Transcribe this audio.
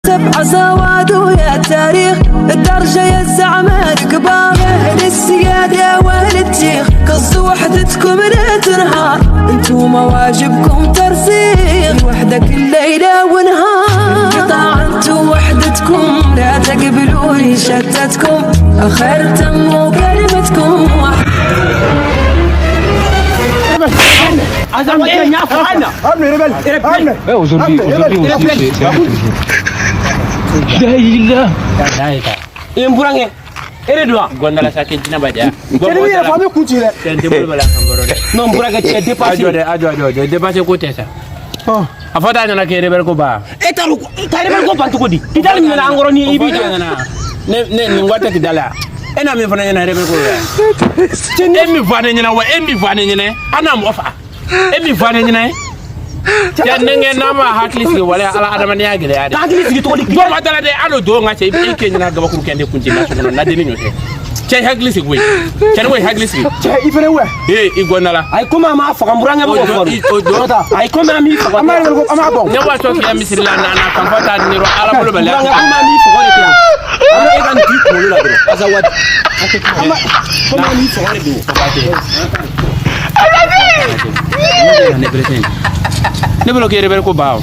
سبع سواد ويا التاريخ الدرجة يا الزعماء الكبار، أهل السيادة وأهل التيخ، قص وحدتكم لا تنهار، انتو واجبكم ترسيخ وحدة كل ليلة ونهار. قطع انتو وحدتكم لا تقبلوني شتتكم، خير تموا كلمتكم. Aujourd'hui, aujourd'hui aussi, c'est un autre jour. I n burankɛ e de don wa? Gondala sa kɛ jinɛ ba ja. Cɛ ni min yɛrɛ fɔ an bɛ kun ci dɛ. Cɛ n tɛ bolo bala kan baro dɛ. Non, n burankɛ, cɛ A dépassé. jɔ dɛ, a jɔ, a jɔ, a jɔ, dépassé ko tɛ sa. A fɔ t'a ɲɛna k'e rebelle ko ba. E t'a dɔn ka rebelle ko ban cogo di? Kidali minɛna an kɔrɔ ni i I b'i b'i jɔ. ɲɛna. Ne nin waati tɛ Kidali ya. E n'a min fana ɲɛna rebelle ko la. E min fɔ ne ɲɛna wa, e min fɔ ne ɲɛna, an n'a mɔgɔ faga. E min fɔ ne ɲɛna. Cɛ denkɛ n'a ma hakili sigi wala ala adamadenya gɛlɛya dɛ. Ka hakili sigi cogo di? Bɔn ma dala dɛ, hali o don ka cɛ i kɛ ɲɛna gabakuru kɛ ne kun tɛ na so kɔnɔ na denni ɲɔ tɛ. Cɛ i hakili sigi koyi. Cɛ ne ko i hakili sigi. Cɛ i fɛnɛ wɛ. Ee i gɔnna la. Ayi, komi an m'a faga, n burankɛ bɛ k'o fɔ. O don Ayi, komi an m'i faga. An b'a rebelle ko an b'a bɔn. Ne b'a tɔ k'i misiri la na kan fɔ taa ni ala bolo bɛ N la. burankɛ, komi an m'i faga de tɛ yan. An bɛ e ka nin t'i kunkolo la dɔrɔn. Azawadi. Komi an m'i faga de don. Ne bolo k'e rebelle ko ba o.